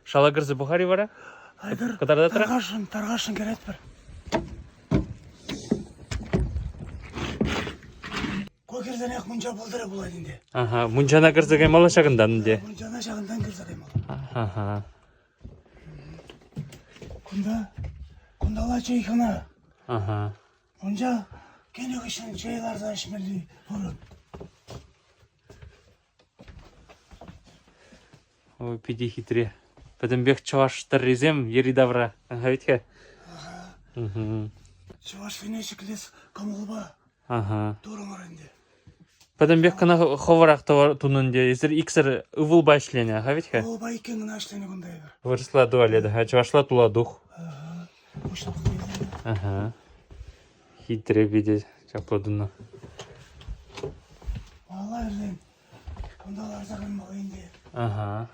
Шала кӗрсе пӑхар-и вара? Айтӑр, Кӑтартатӑра? тархасшӑн, тархасшӑн кӗретпӗр. Ку кӗрсенех мунча пултӑрӗ пулать ӗнтӗ. Ага, мунчана кӗрсе каймалла ҫакӑнтан ӗнтӗ. Мунчана ҫакӑнтан кӗрсе каймалла. Ага. Кунта, кунталла чейхана. Ага. Мунча кӗнӗ хыҫҫӑн чей ларса ӗҫмелли вырӑн. Ой, питӗ хитре. Пӗтӗмпех чӑваш тӗррисем йӗри-тавра. Ага, вӗт-ха? Ага. Чӑвашсене ҫӗклес кӑмӑлпа Ага. турӑмӑр ӗнтӗ. Пӗтӗмпех кӑна хӑвӑрах тунӑ ӗнтӗ. Эсир иксӗр ывӑлпа ӗҫленӗ, ага вӗт-ха? Ывӑлпа иккӗн кӑна ӗҫленӗ кунта эпир. Вырӑсла туалет, ага, чӑвашла тула тух. Ага. Пуҫлӑх Ага. Хитре питӗ чаплӑ тунӑ. Малалла ӗрлен. Кунта ларса канмалла ӗнтӗ. Ага.